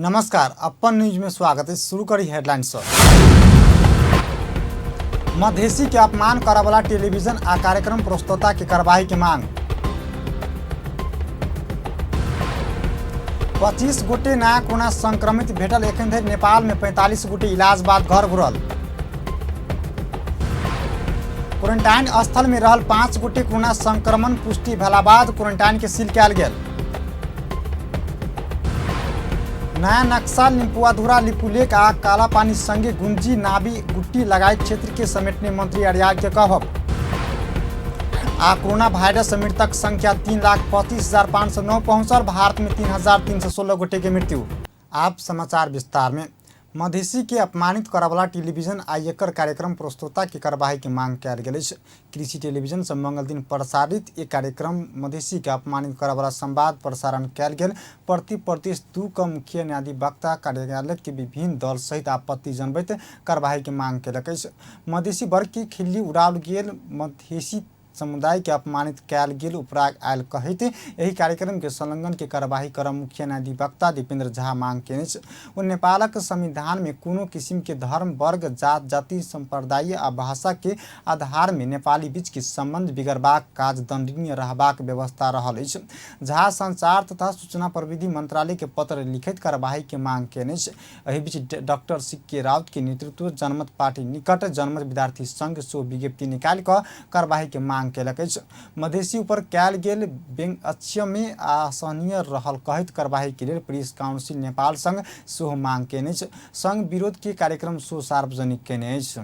नमस्कार, अपन न्यूज में स्वागत है। शुरू करी हेडलाइन से। मधेसी के अपमान करवाला टेलीविजन आ कार्यक्रम प्रस्तोता के कार्रवाई के मांग। 25 गोटे नया कोरोना संक्रमित भेटल। एखन धरि नेपाल में 45 गोटे इलाज बाद घर घुरल। क्वारंटाइन स्थल में रहल 5 गोटे कोरोना संक्रमण पुष्टि भेला बाद क्वारंटाइन के सील कयल गेल। नया नक्शा लिम्पुआधुरा, लिपुलेख आ कालापानी संगे गुंजी, नाबी, गुट्टी लगायत क्षेत्र के समेटने मंत्री अर्याल के कहब। आ कोरोना वायरस मृतक संख्या 3,25,509 पहुंचल। भारत में 3,316 गोटे के मृत्यु। आप समाचार विस्तार में। मधेसी के अपमानित करवला टेलीविजन आ एकर कार्यक्रम प्रस्तोता के कार्रवाई के मांग कयल गेल अछि। कृषि टेलीविजन से मंगल दिन प्रसारित एक कार्यक्रम मधेसी के अपमानित करवला संवाद प्रसारण कयल गेल। प्रति प्रदेश 2 क मुख्य न्यायाधिवक्ता कार्यालय के विभिन्न दल सहित आपत्ति जनबैत कार्रवाई के मांग केलक अछि। मधेसी वर्ग के खिल्ली उड़ाओल गेल, मधेसी समुदाय के अपमानित कयल गेल उपराग आयल कहैत एहि कार्यक्रम के संलग्न के कार्रवाई कर मुख्य न्यायाधिवक्ता दीपेंद्र झा मांग केने अछि। ओ नेपालक संविधान में कोनो किसिम के धर्म, वर्ग, जात, जाति, संप्रदाय आ भाषा के आधार में नेपाली बीच के संबंध बिगड़बाक काज दंडनीय रहबाक व्यवस्था रहल अछि। झा संचार तथा सूचना प्रविधि मंत्रालय के पत्र लिखैत कार्रवाई के मांग केने अछि। एहि बीच डॉक्टर सिक्के राउत के नेतृत्व जनमत पार्टी निकट जनमत विद्यार्थी संघ सो विज्ञप्ति निकालि कऽ कार्रवाई के मांग केलक अछि। मधेसी ऊपर कयल गेल व्यंग्य में असहनीय रहल कहैत कार्रवाई के लेल प्रेस काउंसिल नेपाल संघ सेहो मांग केने अछि। संघ विरोध के कार्यक्रम सेहो सार्वजनिक केने अछि।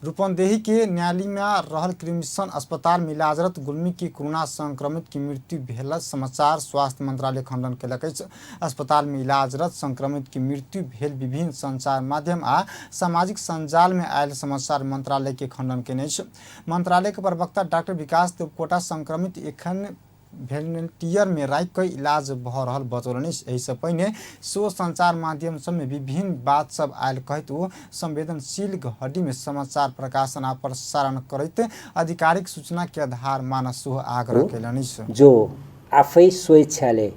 रूपन्देही के न्यायालय में रहल क्रिमिसन अस्पताल में इलाजरत गुलमी के कोरोना संक्रमित की मृत्यु भेल समाचार स्वास्थ्य मंत्रालय खंडन केलक अछि। अस्पताल में इलाजरत संक्रमित की मृत्यु भेल विभिन्न संचार माध्यम आ सामाजिक संजाल में आयल समाचार मंत्रालय के खंडन केने अछि। मंत्रालय के प्रवक्ता डॉक्टर विकास देवकोटा संक्रमित एखन भेंटिलेटर में राखि कऽ इलाज भऽ रहल बतौलनि। एहिसँ पहिने सेहो संचार माध्यम सभमे विभिन्न बात सब आयल कहैत ओ संवेदनशील घड़ी में समाचार प्रकाशन आ प्रसारण करैत आधिकारिक सूचना के आधार मानऽ सेहो आग्रह केलनि। जो आफै स्वेच्छाले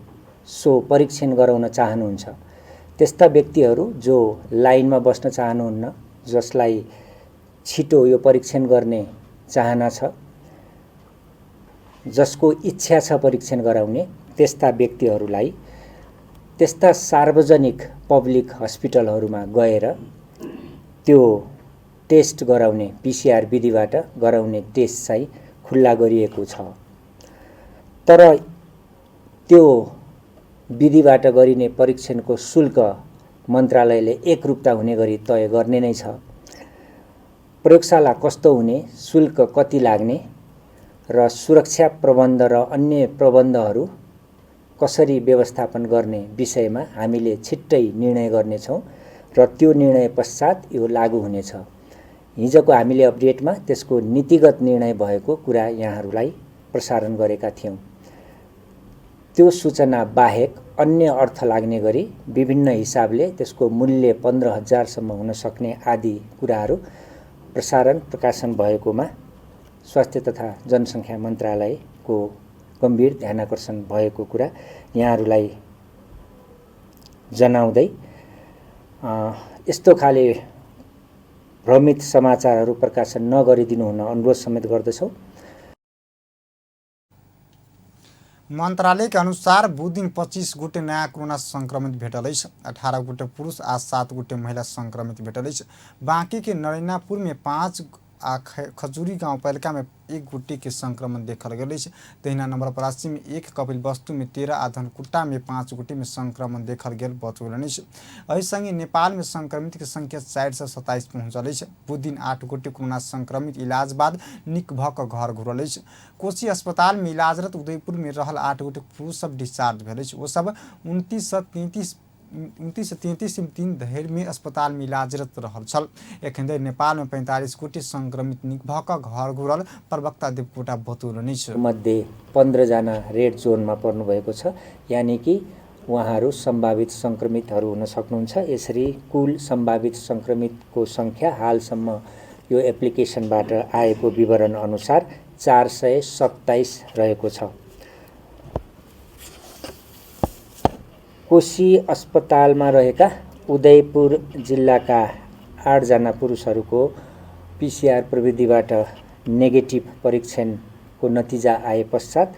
सो परीक्षण गराउन चाहनुहुन्छ त्यस्ता व्यक्तिहरू जो लाइनमा बस्न चाहनुहुन्न, जसलाई छिटो यो परीक्षण गर्ने चाहना छ, जसको इच्छा छ परीक्षण गराउने, त्यस्ता व्यक्तिहरूलाई त्यस्ता सार्वजनिक पब्लिक हस्पिटलहरूमा गएर त्यो टेस्ट गराउने, पिसिआर विधिबाट गराउने टेस्ट चाहिँ खुल्ला गरिएको छ। तर त्यो विधिबाट गरिने परीक्षणको शुल्क मन्त्रालयले एकरूपता हुने गरी तय गर्ने नै छ। प्रयोगशाला कस्तो हुने, शुल्क कति लाग्ने र सुरक्षा प्रबन्ध र अन्य प्रबन्धहरू कसरी व्यवस्थापन गर्ने विषयमा हामीले छिट्टै निर्णय गर्नेछौँ र त्यो निर्णय पश्चात यो लागू हुनेछ। हिजोको हामीले अपडेटमा त्यसको नीतिगत निर्णय भएको कुरा यहाँहरूलाई प्रसारण गरेका थियौँ। त्यो सूचना बाहेक अन्य अर्थ लाग्ने गरी विभिन्न हिसाबले त्यसको मूल्य 15,000 सम्म हुन सक्ने आदि कुराहरू प्रसारण प्रकाशन भएकोमा स्वास्थ्य तथा जनसङ्ख्या मन्त्रालयको गम्भीर ध्यानाकर्षण भएको कुरा यहाँहरूलाई जनाउँदै यस्तो खाले भ्रमित समाचारहरू प्रकाशन नगरिदिनु हुन अनुरोध समेत गर्दछौँ। मंत्रालय के अनुसार बुध दिन 25 गोटे नया कोरोना संक्रमित भेटल अछि। 18 गोटे पुरुष आ 7 गोटे महिला संक्रमित भेटल अछि। बाँकी के नरैनापुर में 5 आ खजुरी गाउँपालिका में 1 गोटे के संक्रमण देखल गेल अछि। तहिना नवलपरासी में 1, कपिलवस्तु में 13 आ धनकुटा में 5 गोटे में संक्रमण देखल गेल बतौलनि अछि। एहि संगे नेपाल में संक्रमित के संख्या 427 पहुंचल अछि। बुध दिन 8 गोटे कोरोना संक्रमित इलाज बाद निक भऽ कऽ घर घुरल अछि। कोशी अस्पताल में इलाजरत उदयपुर में रहल 8 गोटे पुरुष सब डिस्चार्ज भेल अछि। ओ सब 29 से 33 दिन धरि में अस्पताल में इलाजरत रहल छल। एखन धरि नेपाल में 45 गोटे संक्रमित निक भऽ कऽ घर घुरल प्रवक्ता देवकोटा बतौलनि अछि। मध्ये 15 जना रेड जोनमा पर्नुभएको छ, यानि कि उहाँहरू सम्भावित सङ्क्रमितहरू हुन सक्नुहुन्छ। यसरी कुल सम्भावित सङ्क्रमितको सङ्ख्या हालसम्म यो एप्लिकेसनबाट आएको विवरण अनुसार 427 रहेको छ। कोशी अस्पतालमा रहेका उदयपुर जिल्लाका 8 जना पुरुषहरूको पीसीआर प्रविधिबाट नेगेटिभ परीक्षणको नतिजा आए पश्चात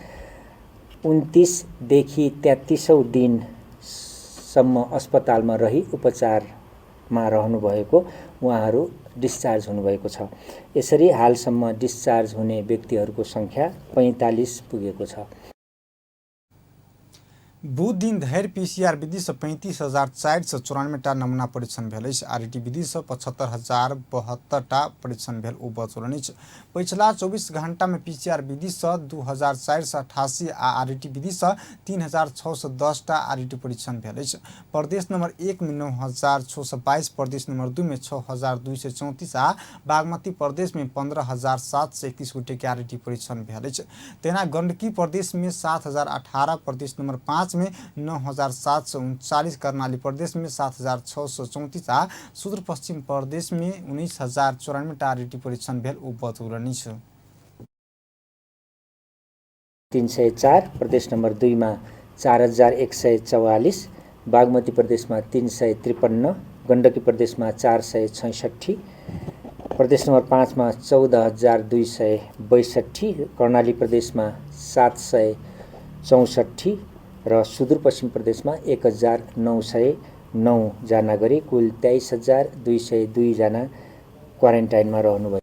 29 देखि 33औं दिनसम्म अस्पतालमा रही उपचारमा रहनुभएको उहाँहरू डिस्चार्ज हुनुभएको छ। यसरी हालसम्म डिस्चार्ज हुने व्यक्तिहरूको सङ्ख्या 45 पुगेको छ। बुध दिन धरि पीसीआर विधि से 35,494 टा नमूना परीक्षण भेल अछि। आरटी विधि से 75,072 टा परीक्षण भेल ओ बतौलनि अछि। पछिला 24 घंटा में पीसीआर विधि से 2,488 आ आरटी विधि से 3,610 टा आरटी परीक्षण भेल अछि। प्रदेश नंबर 1 में 9,622, प्रदेश नंबर 2 में 6,234 आ बागमती प्रदेश में 15,731 गोटे के आरटी परीक्षण भेल अछि। तहिना गंडकी प्रदेश में 7,018, प्रदेश नंबर 5 में 9,739, कर्णाली प्रदेश में 7,634 आ सुदूर पश्चिम प्रदेश में 19,094 टा आरटी परीक्षण भेल ओ बतौलनि अछि। 304, प्रदेश नम्बर 2 मा 4,144, बागमती प्रदेशमा 353, गण्डकी प्रदेशमा 466, प्रदेश नम्बर 5 मा 14,262, कर्णाली प्रदेशमा 764 र सुदूरपश्चिम प्रदेशमा 1,909 जना गरी कुल 23,202 जना क्वारेन्टाइनमा रहनुभयो।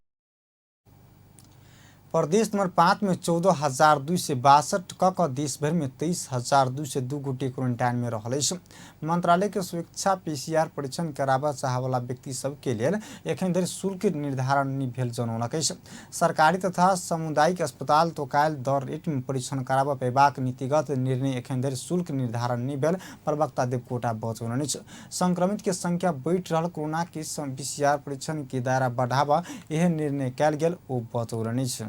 प्रदेश नंबर 5 में 14,262 क देशभर में 23,202 गोटे क्वारेंटाइन में रहल अछि। मंत्रालय के स्वेच्छा पीसीआर परीक्षण कराबऽ चाहवला व्यक्ति सबके लेल एखन धरि शुल्क निर्धारण नहि भेल जनौलक अछि। सरकारी तथा सामुदायिक अस्पताल तोकायल दर रेट में परीक्षण कराबऽ पेबाक नीतिगत निर्णय एखन धरि शुल्क निर्धारण नहि भेल प्रवक्ता देवकोटा बतौलनि अछि। संक्रमित के संख्या बढ़ि रहल कोरोना के पीसीआर परीक्षण के दायरा बढ़ाबऽ एहन निर्णय कयल गेल ओ बतौलनि अछि।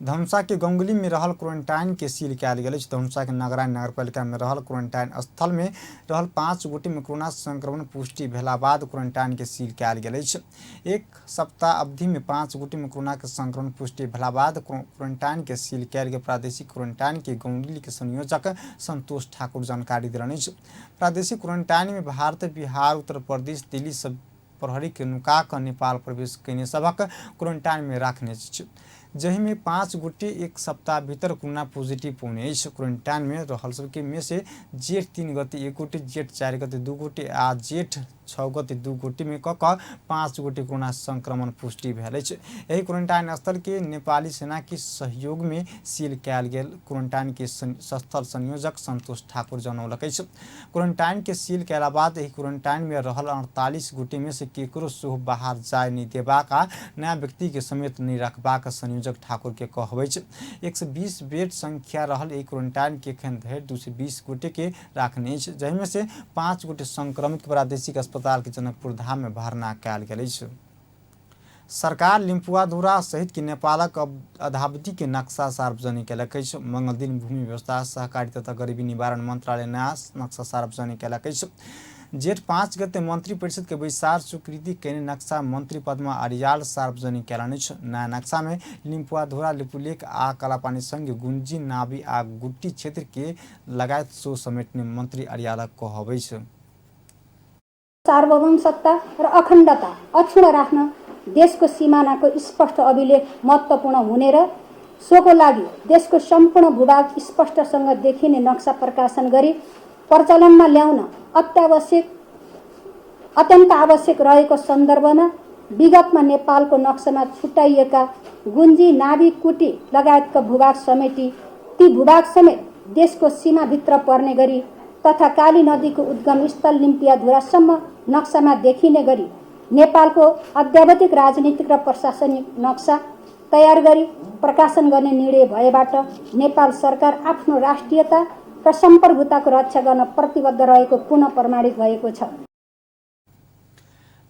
धनुषा के गंगुली में रहल क्वारेंटाइन के सील कयल गेल अछि। धनुषा के नगराइन नगरपालिका में रहल क्वारेंटाइन स्थल में रहल 5 गोटे में कोरोना संक्रमण पुष्टि भेला बाद क्वारेंटाइन के सील कयल गेल अछि। एक सप्ताह अवधि में 5 गोटे में कोरोना के संक्रमण पुष्टि भेला बाद क्वारेंटाइन के सील कयल गेल प्रादेशिक क्वारेंटाइन के गंगुली के संयोजक संतोष ठाकुर जानकारी देलनि अछि। प्रादेशिक क्वारेंटाइन में भारत, बिहार, उत्तर प्रदेश, दिल्ली सब प्रहरी के नुका कऽ नेपाल प्रवेश कयने सभक क्वारेंटाइन में राखने अछि, जाहिमे 5 गोटे एक सप्ताह भीतर कोरोना पॉजिटिव पौने अछि। क्वारेंटाइन में रहल सबके में से जेठ 3 गते 1 गोटे, जेठ 4 गते 2 गोटे आ जेठ 6 गते 2 गोटे में कऽ कऽ 5 गोटे कोरोना संक्रमण पुष्टि भेल अछि। एहि क्वारेंटाइन स्थल के नेपाली सेना के सहयोग में सील कयल गेल क्वारेंटाइन के स्थल संयोजक संतोष ठाकुर जनौलक अछि। क्वारेंटाइन के सील कयला बाद एहि क्वारेंटाइन में रहल 48 गोटे में से केकरो सेहो बाहर जाय नहि देबाक आ नया व्यक्ति के समेत नहि रखबाक संयोजक ठाकुर के कहब अछि। 120 बेड संख्या रहल एहि क्वारेंटाइन के एखन धरि 220 गोटे के राखने अछि, जाहिमे से 5 गोटे संक्रमित प्रादेशिक अस्पताल के जनकपुर धाम में भर्ना कयल गेल अछि। सरकार लिम्पुआधुरा सहित के नेपालक अधावधि के नक्शा सार्वजनिक कयलक अछि। मंगल दिन भूमि व्यवस्था, सहकारी तथा गरीबी निवारण मंत्रालय नया नक्शा सार्वजनिक कयलक अछि। जेठ 5 गते मंत्री परिषद के बैसार स्वीकृति कयने नक्शा मंत्री पद्मा अर्याल सार्वजनिक कयलनि अछि। नया नक्शा में लिम्पुआधुरा, लिपुलेख आ कालापानी संग गुंजी, नावी आ गुट्टी क्षेत्र के लगायत सो समेटने मंत्री अर्यालक कहब अछि। सार्वभौम सत्ता र अखण्डता अक्षुण्ण राख्न देशको सिमानाको स्पष्ट अभिलेख महत्त्वपूर्ण हुने र सोको लागि देशको सम्पूर्ण भूभाग स्पष्टसँग देखिने नक्सा प्रकाशन गरी प्रचलनमा ल्याउन अत्यन्त आवश्यक रहेको सन्दर्भमा विगतमा नेपालको नक्सामा छुट्याइएका गुन्जी, नाभी, कुटी लगायतका भूभाग समेटी ती भूभाग समेत देशको सीमाभित्र पर्ने गरी तथा काली नदीको उद्गम स्थल लिम्पियाधुरासम्म नक्सामा देखिने गरी नेपालको अद्यावधिक राजनीतिक र प्रशासनिक नक्सा तयार गरी प्रकाशन गर्ने निर्णय भएबाट नेपाल सरकार आफ्नो राष्ट्रियता र सम्प्रभुताको रक्षा गर्न प्रतिबद्ध रहेको पुनः प्रमाणित भएको छ।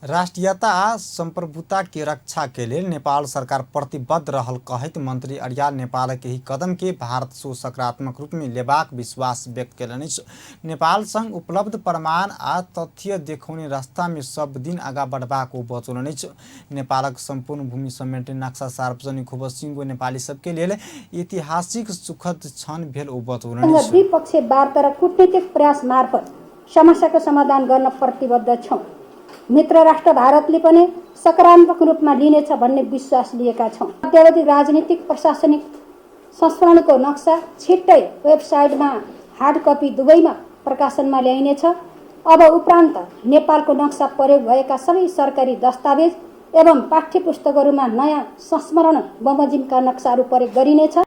राष्ट्रियता आ संप्रभुता के रक्षा के लेल नेपाल सरकार प्रतिबद्ध रहल कहैत मंत्री अर्याल नेपालक एहि कदम के भारत सो सकारात्मक रूप में लेबाक विश्वास व्यक्त कयलनि अछि। नेपाल संग उपलब्ध प्रमाण आ तथ्य देखौने रास्ता में सब दिन आगाँ बढ़बाक ओ बतौलनि अछि। नेपालक सम्पूर्ण भूमि समेटने नक्शा सार्वजनिक होब सिंगो नेपाली सबके लेल ऐतिहासिक सुखद क्षण भेल ओ बतौलनि अछि। द्विपक्षीय वार्ता र कूटनीतिक प्रयास मार्फत समस्याको समाधान गर्न प्रतिबद्ध छौँ। मित्र राष्ट्र भारतले पनि सकारात्मक रूपमा लिनेछ भन्ने विश्वास लिएका छौँ। अद्यावधि राजनीतिक प्रशासनिक संस्करणको नक्सा छिट्टै वेबसाइटमा हार्ड कपी दुवैमा प्रकाशनमा ल्याइनेछ। अब उपरान्त नेपालको नक्सा प्रयोग भएका सबै सरकारी दस्तावेज एवं पाठ्यपुस्तकहरूमा नयाँ संस्मरण बमोजिमका नक्साहरू प्रयोग गरिनेछ।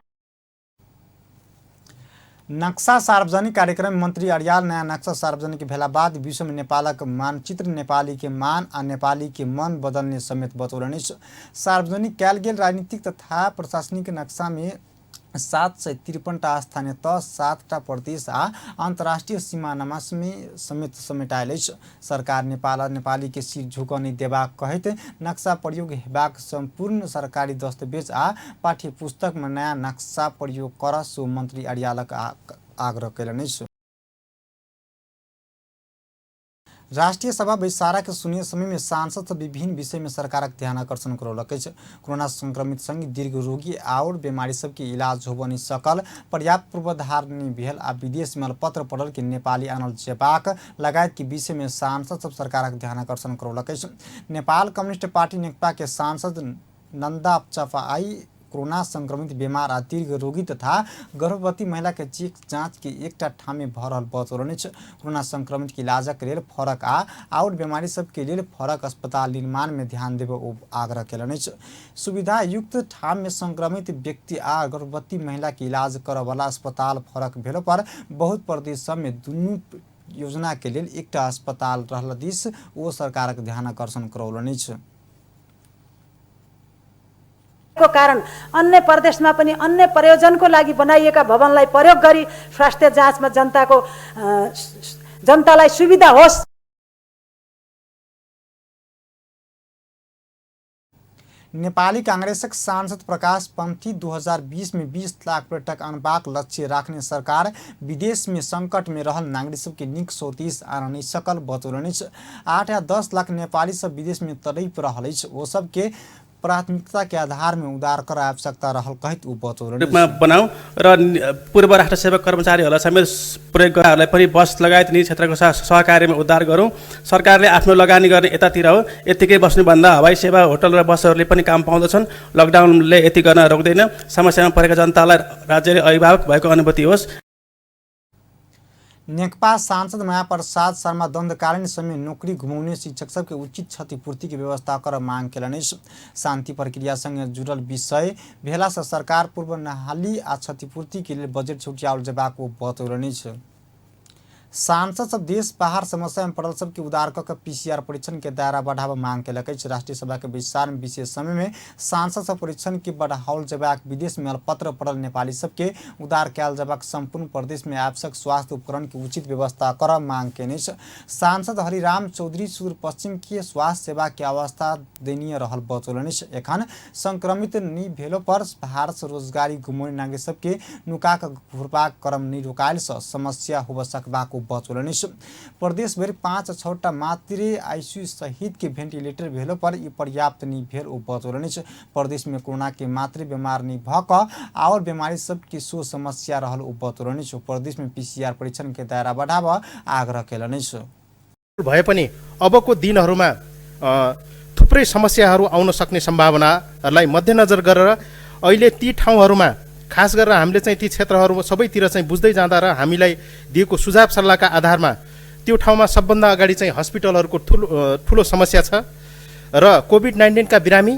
नक्शा सार्वजनिक कार्यक्रम मंत्री अर्याल नयाँ नक्शा सार्वजनिक भेला बाद विश्व में नेपालक मानचित्र नेपाली के मान आ नेपाली के मन बदलने समेत बतौलनि अछि। सार्वजनिक कयल गेल राजनीतिक तथा प्रशासनिक नक्शा में 753 टा स्थानीय तह, 7 टा प्रदेश आ अंतर्राष्ट्रीय सीमा में समेत समेटायल अछि। सरकार नेपाल आ नेपाली के सिर झुकऽ नहि देबाक कहैत नक्शा प्रयोग हेबाक सम्पूर्ण सरकारी दस्तावेज आ पाठ्यपुस्तक में नयाँ नक्शा प्रयोग करऽ सो मंत्री अर्यालक आग्रह कयलनि अछि। राष्ट्रिय सभा बैसारा के शून्य समय में सांसद सब विभिन्न विषय में सरकारक ध्यान आकर्षण करौलक अछि। कोरोना संक्रमित संग दीर्घ रोगी आओर बीमारी सबके इलाज होब नहि सकल, पर्याप्त पूर्वाधार नहि भेल आ विदेश में अलपत्र पड़ल के नेपाली आनल जेबाक लगायत के विषय में सांसद सब सरकारक ध्यान आकर्षण करौलक अछि। नेपाल कम्युनिस्ट पार्टी नेकपा के सांसद नंदा चपाई कोरोना संक्रमित बीमार आ दीर्घ रोगी तथा गर्भवती महिला के चेक जांच के एकटा ठाम में भऽ रहल बतौलनि अछि। कोरोना संक्रमित के इलाजक लेल फरक आ आओर बीमारी सब के लेल फरक अस्पताल निर्माण में ध्यान देबऽ ओ आग्रह कयलनि अछि। सुविधा युक्त ठाम में संक्रमित व्यक्ति आ गर्भवती महिला के इलाज करऽ वाला अस्पताल फरक भेलो पर बहुत प्रदेश सब में दुनू योजना के लेल एकटा अस्पताल रहल दिस ओ सरकारक ध्यान आकर्षण करौलनि अछि। को कारण अन्य प्रदेशमा पनि अन्य प्रयोजनको लागि बनाइएका भवनलाई प्रयोग गरी स्वास्थ्य जाँचमा जनतालाई सुविधा होस्। नेपाली कांग्रेसक सांसद प्रकाश पंथी 2020 में 20 लाख पर्यटक अनबाक लक्ष्य राखने सरकार विदेश में संकट में रहल नागरिक सबके नीक स्वदेश आन नहि सकल बतौलनि अछि। 8 या 10 लाख नेपाली सब विदेश में तड़पि रहल अछि, ओ सबके प्राथमिकता के आधार में उदार कर आवश्यकता रहल कहैत ओ बतौलनि रूपमा बनाऊ र पूर्व राष्ट्र सेवक कर्मचारीहरूलाई समेत प्रयोग गर्नेहरूलाई पनि बस लगायत निजी क्षेत्रको सहकार्यमा उद्धार गरौँ। सरकारले आफ्नो लगानी गर्ने यतातिर हो, यत्तिकै बस्नुभन्दा हवाई सेवा, होटल र बसहरूले पनि काम पाउँदछन्। लकडाउनले यति गर्न रोक्दैन। समस्यामा परेका जनतालाई राज्यले अभिभावक भएको अनुभूति होस्। नेकपा सांसद मायाप्रसाद शर्मा द्वन्द्वकालीन समय नोकरी घुमाउने शिक्षक सबके उचित क्षतिपूर्ति के व्यवस्था कर मांग केलनि अछि। शांति प्रक्रिया संग जुड़ल विषय भेला से सरकार पूर्व नहाली आ क्षतिपूर्ति के लेल बजट छुटियाओल जेबाक ओ बतौलनि अछि। सांसद सब देश बाहर समस्या में पड़ल सबके उदार कऽ के पीसीआर परीक्षण के दायरा बढ़ाबऽ मांग केलक अछि। राष्ट्रीय सभा के बैसार में विशेष समय में सांसद सब परीक्षण के बढ़ाओल जेबाक, विदेश में अलपत्र पड़ल नेपाली सबके उदार कयल जेबाक, संपूर्ण प्रदेश में आवश्यक स्वास्थ्य उपकरण के उचित व्यवस्था करऽ मांग केने अछि। सांसद हरिराम चौधरी सुदूरपश्चिम के स्वास्थ्य सेवा के अवस्था दयनीय रहल बतौलनि अछि। एखन संक्रमित नहि भेलो पर भारत से रोजगारी गुमौने नागरिक सबके नुका कऽ घुरबाक क्रम नहि रोकायल से समस्या होब सकबाक ओ बतौलनि अछि। प्रदेश भरि 5-6 टा मात्रे आईसीयू सहित के वेंटिलेटर भेलो पर ई पर्याप्त नहि भेल ओ बतौलनि अछि। प्रदेश में कोरोना के मात्रे बीमार नहि भऽ कऽ आओर बीमारी सबके सो समस्या रहल ओ बतौलनि अछि। प्रदेश में पीसीआर परीक्षण के दायरा बढ़ाबऽ आग्रह केलनि अछि। भए पनि अबको दिनहरूमा थुप्रै समस्याहरू आउन सक्ने सम्भावनालाई मध्यनजर गरेर अहिले ती ठाउँहरूमा खास गरेर हामीले चाहिँ ती क्षेत्रहरू सबैतिर चाहिँ बुझ्दै जाँदा र हामीलाई दिएको सुझाव सल्लाहका आधारमा त्यो ठाउँमा सबभन्दा अगाडि चाहिँ हस्पिटलहरूको ठुलो समस्या छ र कोभिड-19का बिरामी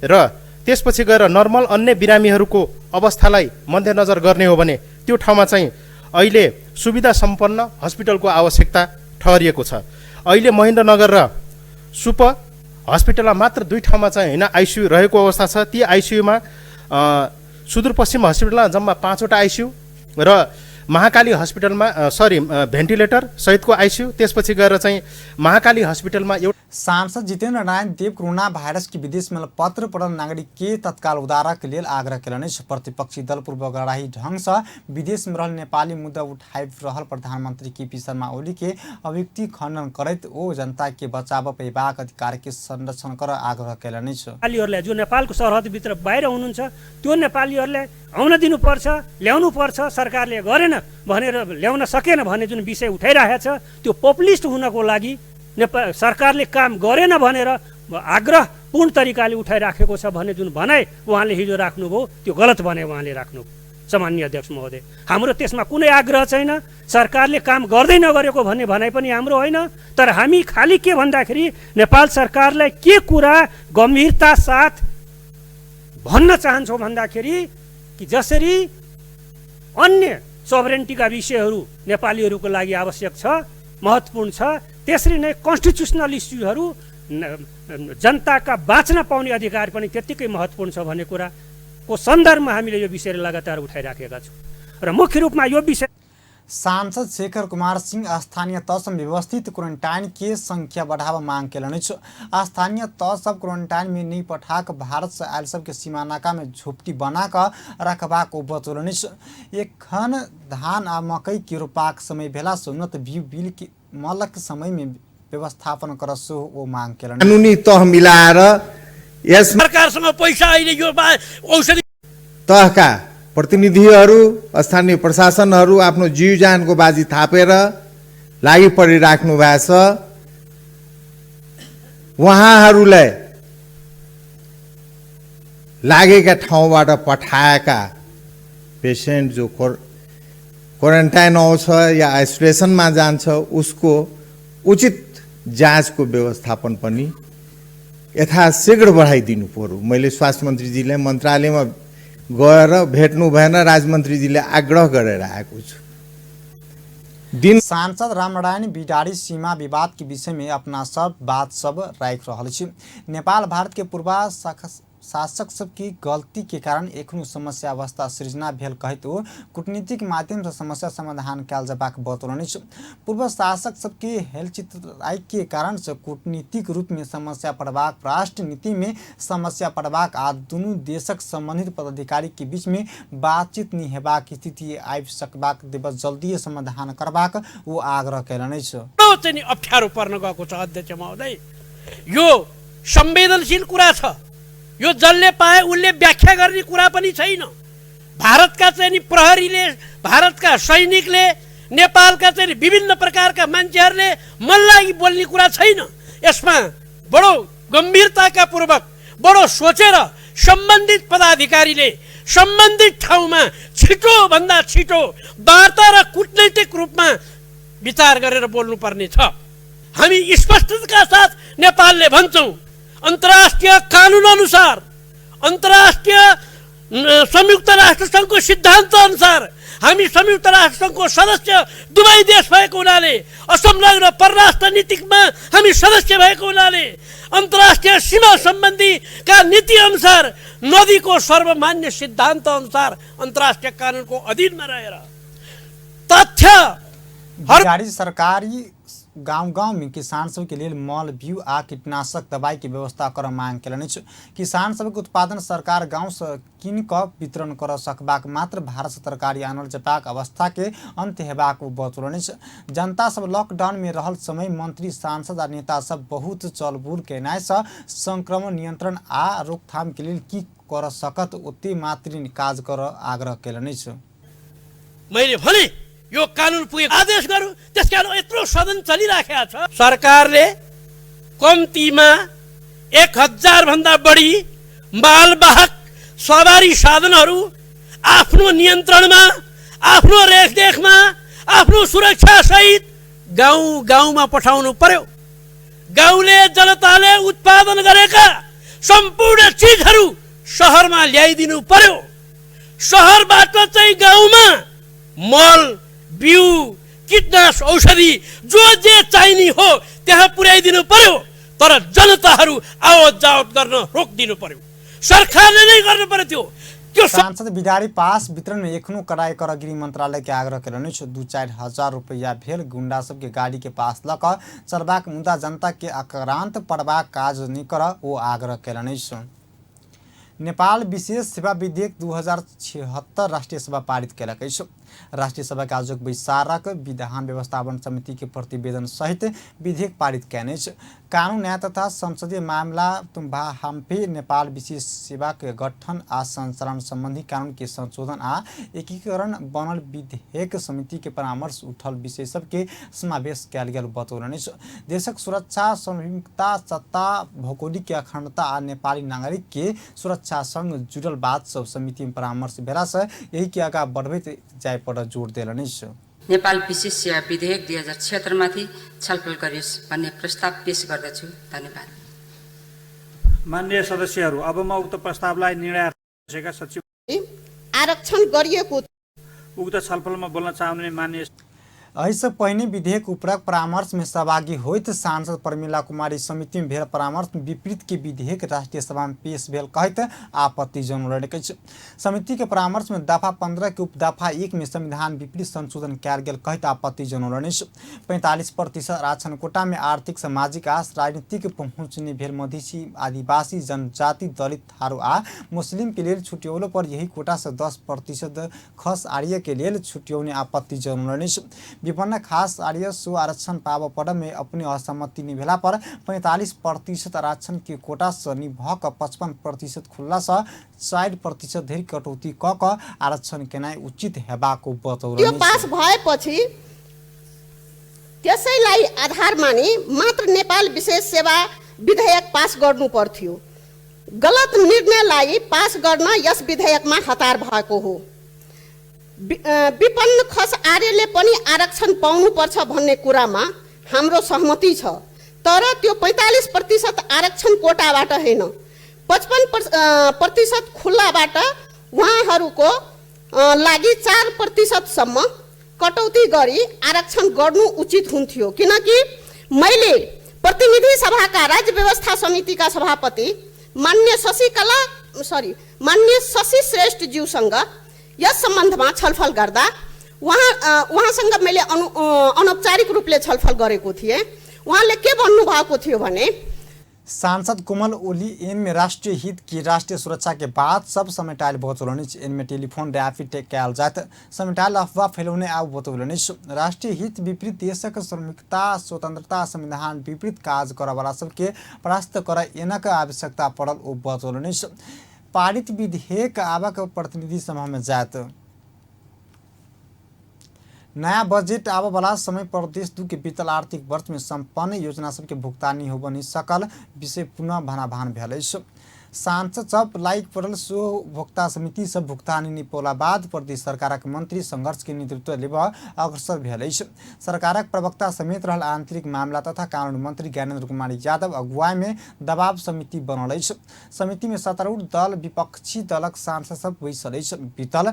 र त्यसपछि गएर नर्मल अन्य बिरामीहरूको अवस्थालाई मध्यनजर गर्ने हो भने त्यो ठाउँमा चाहिँ अहिले सुविधा सम्पन्न हस्पिटलको आवश्यकता ठहरिएको छ। अहिले महेन्द्रनगर र सुप हस्पिटलमा मात्र 2 ठाउँमा चाहिँ होइन आइसियु रहेको अवस्था छ। ती आइसियुमा सुदूरपश्चिम हस्पिटलमा जम्मा 5वटा आइसियु र महाकाली हस्पिटलमा भेन्टिलेटर सहितको आइसियु, त्यसपछि गएर चाहिँ महाकाली हस्पिटलमा एउटा। सांसद जितेन्द्र नारायण देव कोरोना वायरस के विदेश में पत्र पड़ल नागरिक के तत्काल उद्धारक लेल आग्रह केलनि अछि। प्रतिपक्षी दल पूर्वाग्रही ढंग से विदेश में रहल नेपाली मुद्दा उठाबि रहल प्रधानमंत्री केपी शर्मा ओली के अभिव्यक्ति खंडन करैत ओ जनता के बचाव पेबाक अधिकार के संरक्षण कर आग्रह केलनि अछि। नेपालीहरूलाई जो नेपालको सरहदभित्र बाहिर हुनुहुन्छ त्यो नेपालीहरूलाई आउन दिनुपर्छ, ल्याउनुपर्छ, सरकारले गरेन भनेर ल्याउन सकेन भन्ने जुन विषय उठाइरहेको छ त्यो पपुलिस्ट हुनको लागि नेपाल सरकारले काम गरेन भनेर आग्रह पूर्ण तरिकाले उठाइराखेको छ भन्ने जुन भनाइ उहाँले हिजो राख्नुभयो त्यो गलत भनाइ उहाँले राख्नु। सामान्य अध्यक्ष महोदय, हाम्रो त्यसमा कुनै आग्रह छैन, सरकारले काम गर्दै नगरेको भन्ने भनाइ पनि हाम्रो होइन। तर हामी खालि के भन्दाखेरि नेपाल सरकारलाई के कुरा गम्भीरता साथ भन्न चाहन्छौँ भन्दाखेरि कि जसरी अन्य सभरेन्टीका विषयहरू नेपालीहरूको लागि आवश्यक छ, महत्त्वपूर्ण छ, त्यसरी नै कन्स्टिट्युसनल इस्युहरू जनताका बाँच्न पाउने अधिकार पनि त्यत्तिकै महत्त्वपूर्ण छ भन्ने कुराको सन्दर्भमा हामीले यो विषयलाई लगातार उठाइराखेका छौँ र मुख्य रूपमा यो विषय। सांसद शेखर कुमार सिंह स्थानीय तहसम्म व्यवस्थित क्वारेंटाइन के संख्या बढ़ावा मांग केलनि अछि। स्थानीय तह सब क्वारेंटाइन में नहीं पठाक भारत से आयल सबके सीमा नाका में झोपड़ी बना कऽ रखबाक ओ बतौलनि अछि। एखन धान आ मकई के रोपाक समय भेला से उन्नत बीउ बिल के मलक समय में व्यवस्थापन कर सेहो ओ मांग केलनि। कानुनी तह मिलाएर यस सरकारसँग पैसा अहिले यो औषधि तहका प्रतिनिधिहरू, स्थानीय प्रशासनहरू आफ्नो जीव ज्यानको बाजी थापेर लागि परिराख्नु भएको छ। उहाँहरूलाई लागेका ठाउँबाट पठाएका पेसेन्ट जो क्वारेन्टाइन आउँछ या आइसोलेसनमा जान्छ उसको उचित जाँचको व्यवस्थापन पनि यथाशीघ्र बढाइदिनु पर्यो। मैले स्वास्थ्य मन्त्रीजीलाई मन्त्रालयमा गएर भेट्नु भएन, राजमन्त्रीजीले आग्रह गरेर आएको छु। दिन सांसद रामनारायण बिडारी सीमा विवाद के विषय में अपना सब बात सब राखि रहल अछि। नेपाल भारत के पूर्वा शासक सबकी गलती के कारण एखनो समस्या अवस्था सृजना भेल कहैत ओ कूटनीतिक माध्यम से समस्या समाधान कयल जेबाक बतौलनि अछि। पूर्व शासक सबके हेलचित्राई के कारण से कूटनीतिक रूप में समस्या पड़बाक, परराष्ट्र नीति में समस्या पड़बाक आ दुनू देशक संबंधित पदाधिकारी के बीच में बातचीत नहि हेबाक स्थिति आबि सकबाक दिवस जल्दिए समाधान करबाक ओ आग्रह कयलनि अछि। चाहिँ अप्ठ्यारो पर्न गएको छ अध्यक्ष महोदय, यो संवेदनशील कुरा छ। यो जसले पाए उसले व्याख्या गर्ने कुरा पनि छैन। भारतका चाहिँ नि प्रहरीले, भारतका सैनिकले, नेपालका चाहिँ नि विभिन्न प्रकारका मान्छेहरूले मन लागि बोल्ने कुरा छैन। यसमा बडो गम्भीरताका पूर्वक बडो सोचेर सम्बन्धित पदाधिकारीले सम्बन्धित ठाउँमा छिटोभन्दा छिटो वार्ता र कूटनैतिक रूपमा विचार गरेर बोल्नुपर्ने छ। हामी स्पष्टताका साथ नेपालले भन्छौँ, अन्तर्राष्ट्रिय कानुन अनुसार, अन्तर्राष्ट्रिय संयुक्त राष्ट्र सङ्घको सिद्धान्त अनुसार हामी संयुक्त राष्ट्र सङ्घको सदस्य दुवै देश भएको हुनाले, असंलग्न परराष्ट्र नीतिमा हामी सदस्य भएको हुनाले, अन्तर्राष्ट्रिय सीमा सम्बन्धीका नीति अनुसार, नदीको सर्वमान्य सिद्धान्त अनुसार अन्तर्राष्ट्रिय कानुनको अधीनमा रहेर तथ्य बिहारी सरकारी गांव गांव में किसान सब के लेल मल बीउ आ कीटनाशक दवाई के व्यवस्था कर मांग केलनि अछि। किसान सबके उत्पादन सरकार गांव से कीन कऽ वितरण कर सकबाक मात्र भारत से तरकारी आनल जेबाक अवस्था के अंत हेबाक ओ बतौलनि अछि। जनता सब लॉकडाउन में रहल समय मंत्री, सांसद आ नेता सब बहुत चलबुल केनाइ से संक्रमण नियंत्रण आ रोकथाम के लेल की कर सकत ओते मात्र काज कर आग्रह केलनि अछि। मैले भने यो कानुन पुगे आदेश गरौँ, त्यसकारण यत्रो सदन चलिराखेको छ। सरकारले कम्तीमा 1000 भन्दा बढी मालवाहक सवारी साधनहरू आफ्नो नियन्त्रणमा, आफ्नो रेखदेखमा, आफ्नो सुरक्षा सहित गाउँ गाउँमा पठाउनु पर्यो। गाउँले जनताले उत्पादन गरेका सम्पूर्ण चिजहरू सहरमा ल्याइदिनु पर्यो। सहरबाट चाहिँ गाउँमा मल, बिउ, कीटनाशक औषधि जो जे चाहिने हो त्यहाँ पुर्याइदिनु पर्यो। तर जनताहरू आवत जावत गर्न रोकिदिनु पर्यो, सरकारले नै गर्नु पर्यो त्यो। त्यो सांसद बिदारी पास वितरण में एखनो कड़ाई कर गृह मंत्रालय के आग्रह केलनि अछि। 2-4 हजार रुपया भेल गुंडा सबके गाड़ी के पास लऽ कऽ चलबाक मुदा जनता के आक्रांत पड़बाक काज नहि कर ओ आग्रह केलनि अछि। नेपाल विशेष सेवा विधेयक 2076 राष्ट्रिय सभा पारित केलक अछि। राष्ट्रिय सभा के आयोजक बैसारक विधान व्यवस्थापन समिति के प्रतिवेदन सहित विधेयक पारित कयने अछि। कानून न्याय तथा संसदीय मामला तुम्भा हाम्फे नेपाल विशेष सेवा के गठन आ संचालन संबंधी कानून के संशोधन आ एकीकरण बनल विधेयक समिति के परामर्श उठल विषय सबके समावेश कयल गेल बतौलनि अछि। देशक सुरक्षा, सार्वभौमिकता, सत्ता, भौगोलिक अखंडता आ नेपाली नागरिक के सुरक्षा संग जुड़ल बात सब समिति में परामर्श भेला से यही के आगा बढ़बैत जाय पर जोर देलनि अछि। नेपाल विशेष सेवा विधेयक 2076 माथि छलफल गरियोस् भन्ने प्रस्ताव पेश गर्दछु। धन्यवाद। मान्य सदस्यहरू, अब म उक्त प्रस्तावलाई निर्णय सचिव आरक्षण गरिएको उक्त छलफलमा बोल्न चाहनुहुने मान्य एहिसँ पहिने विधेयक उपरक परामर्श में सहभागी होइत सांसद प्रमिला कुमारी समिति में भेल परामर्श विपरीत के विधेयक राष्ट्रीय सभा में पेश भेल कहैत आपत्ति जनौलनि अछि। समिति के परामर्श में दफा 15 के उपदफा 1 में संविधान विपरीत संशोधन कयल गेल कहैत आपत्ति जनौलनि अछि। 45% आरक्षण कोटा में आर्थिक, सामाजिक आ राजनीतिक पहुँच नहि भेल मधेसी, आदिवासी, जनजाति, दलित, थारू आ मुस्लिम के लेल छुट्यौलो पर यही कोटा से 10% खस आर्य के लेल छुट्यौने आपत्ति जनौलनि अछि। विपन्न खास आर्य सो आरक्षण पाबऽ पड़य में अपने असहमति नहि भेला पर 45% आरक्षण के कोटा से नहि भऽ कऽ 55% खुल्ला से 4% धरि कटौती कऽ कऽ आरक्षण केनाइ उचित हेबाक ओ त्यो बतौलनि पास अछि। भएपछि त्यसैलाई आधार मानी मात्र नेपाल विशेष सेवा विधेयक पास गर्नु पर्थ्यो। गलत निर्णयलाई पास गर्न यस विधेयकमा हतार भएको हो। विपन्न खस आर्यले पनि आरक्षण पाउनुपर्छ भन्ने कुरामा हाम्रो सहमति छ, तर त्यो 45% आरक्षण कोटाबाट होइन, 55% खुल्लाबाट उहाँहरूको लागि 4% सम्म कटौती गरी आरक्षण गर्नु उचित हुन्थ्यो। किनकि मैले प्रतिनिधि सभाका राज्य व्यवस्था समितिका सभापति मान्य मान्य शशि श्रेष्ठज्यूसँग यस सम्बन्धमा छलफल गर्दा उहाँसँग मैले अनौपचारिक रूपले छलफल गरेको थिएँ। उहाँले के भन्नुभएको थियो भने सांसद कोमल ओली एन में राष्ट्रीय हित की राष्ट्रीय सुरक्षा के बाद सब समेटाइल बतौलनि अछि। एन में टेलीफोन रैपिड कयल जायत समेटाइल अफवाह फैलौने आ बतौलनि अछि। राष्ट्रीय हित विपरीत देशक सार्वभौमिकता, स्वतंत्रता, संविधान विपरीत काज करऽवला सबके परास्त करय एनक आवश्यकता पड़ल ओ बतौलनि अछि। पारित विधेयक आबक प्रतिनिधि सभा में जायत। नया बजेट आबऽवला समय प्रदेश 2 के बीतल आर्थिक वर्ष में सम्पन्न योजना सबके भुगतानी होब नहि सकल विषय पुनः भनाभान भेल अछि। सांसद सब लाइक पड़ल सो उपभोक्ता समिति सब भुगतानी नहि पौला बाद प्रदेश सरकारक मंत्री संघर्ष के नेतृत्व लेबऽ अग्रसर भेल अछि। सरकारक प्रवक्ता समेत रहल आंतरिक मामला तथा कानून मंत्री ज्ञानेन्द्र कुमार यादव अगुवाई में दबाव समिति बनल अछि। समिति में सत्तारूढ़ दल विपक्षी दलक सांसद सब बैसल अछि। बीतल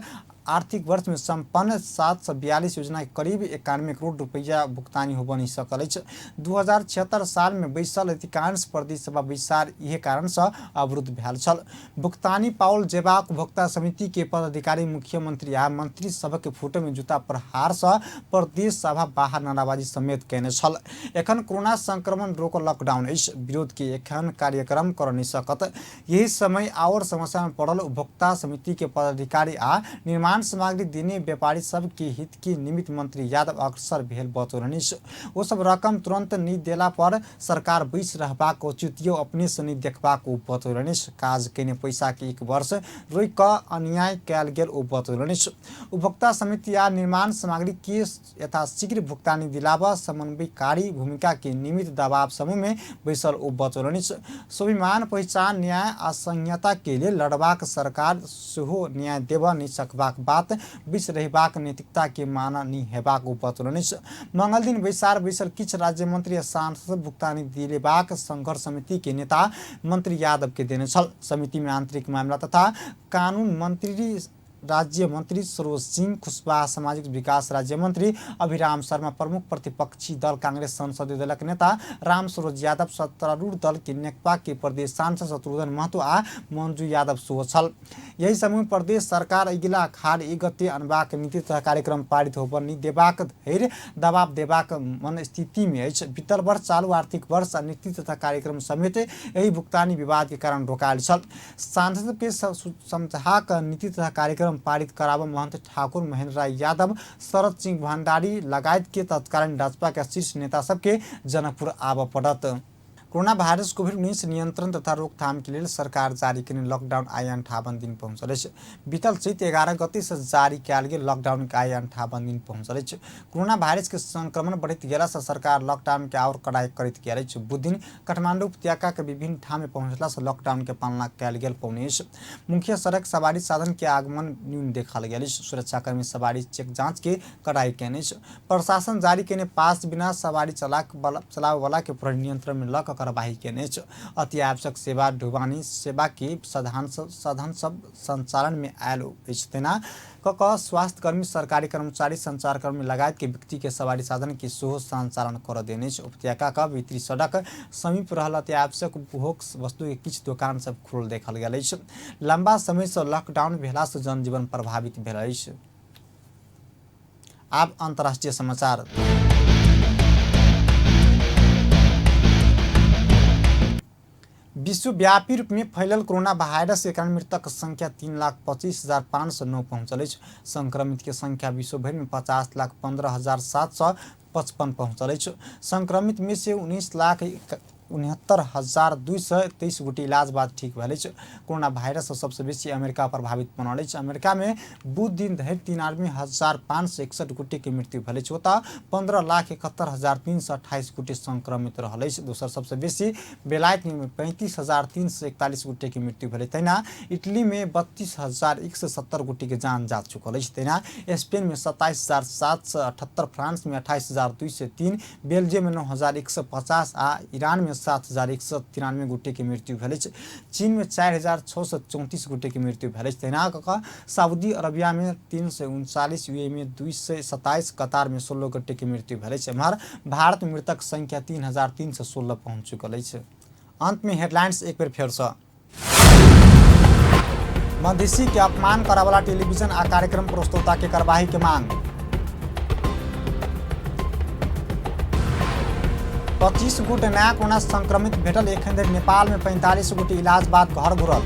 आर्थिक वर्ष में सम्पन्न 742 योजना के करीब 91 करोड़ रुपैया भुगतानी होब नहि सकल अछि। 2076 साल में बैसल अधिकांश प्रदेश सभा बैसार इहे कारण से अवरुद्ध भेल छल। भुगतानी पाओल जेबाक उपभोक्ता समिति के पदाधिकारी मुख्यमंत्री आ मंत्री सबक फोटो में जूता प्रहार से प्रदेश सभा बाहर नाराबाजी समेत कयने छल। एखन कोरोना संक्रमण रोक लॉकडाउन अछि, विरोध के एखन कार्यक्रम कर नहि सकत। यही समय और समस्या में पड़ल उपभोक्ता समिति के पदाधिकारी आ निर्माण सामग्री देने व्यापारी सब के हित के निमित्त मंत्री यादव अग्रसर भेल बतौलनि। ओ सब रकम तुरंत नहि देला पर सरकार बैस रहबाक औचित्य अपने से नहि देखबाक ओ बतौलनि। काज केने पैसा के 1 वर्ष रोकि कऽ अन्याय कयल गेल ओ बतौलनि। उपभोक्ता समिति आ निर्माण सामग्री के यथाशीघ्र भुगतानी दिलाबऽ समन्वयकारी भूमिका के निमित्त दबाव समूह में बैसल ओ बतौलनि। स्वाभिमान, पहिचान, न्याय आ संहिता के लेल लड़बाक सरकार सेहो न्याय देबऽ नहि सकबाक बात बीच रहबाक नैतिकता के माना नहि हेबाक ओ बतौलनि। मंगल दिन बैसार बैसल किछु राज्य मंत्री आ सांसद भुगतानी दिलेबाक संघर्ष समिति के नेता मंत्री यादव के देने छल। समिति में आंतरिक मामला तथा कानून मंत्री राज्य मंत्री सरोज सिंह कुशवाहा, सामाजिक विकास राज्य मंत्री अभिराम शर्मा, प्रमुख प्रतिपक्षी दल कांग्रेस संसदीय दलक नेता राम सरोज यादव, सत्तारूढ़ दल के नेकपा के प्रदेश सांसद शत्रुघ्न महतो आ मंजू यादव सेहो छल। यही समूह प्रदेश सरकार अगिला अखाड़ 1 गते अनबाक नीति तथा कार्यक्रम पारित होबय नहि देबाक धरि दबाव देबाक मनस्थिति में अछि। बीतल वर्ष चालू आर्थिक वर्ष आ नीति तथा कार्यक्रम समेत एहि भुगतानी विवाद के कारण रोकायल छल। सांसद के समझाक नीति तथा कार्यक्रम पारित कराबऽ महंत ठाकुर, महेंद्र राय यादव, शरद सिंह भंडारी लगायत के तत्कालीन राजपा के शीर्ष नेता सबके जनकपुर आबऽ पड़त। कोरोना वायरस कोविड-19 नियंत्रण तथा रोकथाम के लेल सरकार जारी केने लॉकडाउन आइ 58 दिन पहुंचल अछि। बीतल चैत 11 गते से जारी कयल गेल लॉकडाउन के आइ 58 दिन पहुंचल अछि। कोरोना वायरस के संक्रमण बढ़ैत गेला से सरकार लॉकडाउन के आओर कड़ाई करैत गेल अछि। बुधदिन काठमांडू उपत्यका के विभिन्न ठाम में पहुंचला से लॉकडाउन के पालना कयल गेल पौने अछि। मुख्य सड़क सवारी साधन के आगमन न्यून देखल गेल अछि। सुरक्षाकर्मी सवारी चेक जांच के कड़ाई केने अछि। प्रशासन जारी केने पास बिना सवारी चलाबय वाला के प्रहरी नियंत्रण में लऽ कऽ कार्यवाही केने अछि। अति आवश्यक सेवा, ढुवानी सेवा के साधन सब संचालन में आयल अछि। तेना कऽ कऽ स्वास्थ्यकर्मी, सरकारी कर्मचारी, संचारकर्मी लगायत के व्यक्ति के सवारी साधन के सेहो संचालन करऽ देने अछि। उपत्यका के भीतरी सड़क समीप रहल अति आवश्यक उपभोग वस्तु के किछु दोकान सब खुलल देखल गेल अछि। लंबा समय से लॉकडाउन भेला से जनजीवन प्रभावित भेल अछि। आब अंतर्राष्ट्रीय समाचार। विश्वव्यापी रूप में फैलल कोरोना वायरस के कारण मृतक संख्या 3,25,509 पहुंचल अछि। संक्रमित के संख्या विश्वभरि में 50,15,755 पहुंचल अछि। संक्रमित में से 19,69,223 गोटे इलाज बाद ठीक भेल अछि। कोरोना वायरस सँ सबसँ बेसी अमेरिका प्रभावित बनल अछि। अमेरिका में बुध दिन धरि 93,561 गोटे के मृत्यु भेल अछि। ओतऽ 15,71,328 गोटे संक्रमित रहल अछि। दोसर सबसँ बेसी बेलायत में 35,341 गोटे के मृत्यु भेल। तहिना इटली में 32,170 गोटे के जान जा चुकल अछि। तहिना स्पेन में 27,778, फ्रांस में 28,203, बेल्जियम में 9,150 आ ईरान में 7,193 गोटे के मृत्यु भेल अछि। चीन में 4,634 गोटे के मृत्यु भेल अछि। तहिना कऽ कऽ सऊदी अरबिया में 339, यूएई में 227, कतार में 16 गोटे के मृत्यु भेल अछि। एम्हर भारत में मृतक संख्या 3,316 पहुंच चुकल अछि। अंत में हेडलाइंस एक बेर फेरसँ। मधेसी के अपमान करावला टेलीविजन आ कार्यक्रम प्रस्तोता के कार्यवाही के मांग। 25 गोटे नया कोरोना संक्रमित भेटल। एखन धरि नेपाल में 45 गोटे इलाज बाद घर घुरल।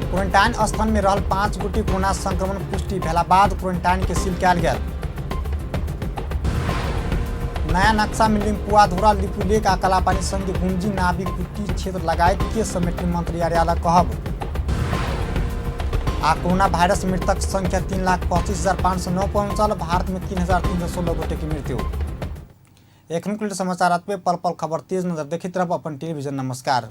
क्वारेंटाइन स्थान में रहल 5 गोटे कोरोना संक्रमण पुष्टि भेला बाद क्वारेंटाइन के सील कयल गेल। नया नक्शा में लिम्पुआधुरा, लिपुलेख आ कालापानी संगे गुंजी, नाभी, कुट्टी क्षेत्र लगायत के समेटने मंत्री अर्यालक कहब। आ कोरोना वायरस मृतक संख्या 3,25,509 पहुंचल। भारत में 3,316 गोटे की मृत्यु। एखन समाचार अतबे। पल पल खबर तेज नजर देखैत रहब अपन टेलीविजन। नमस्कार।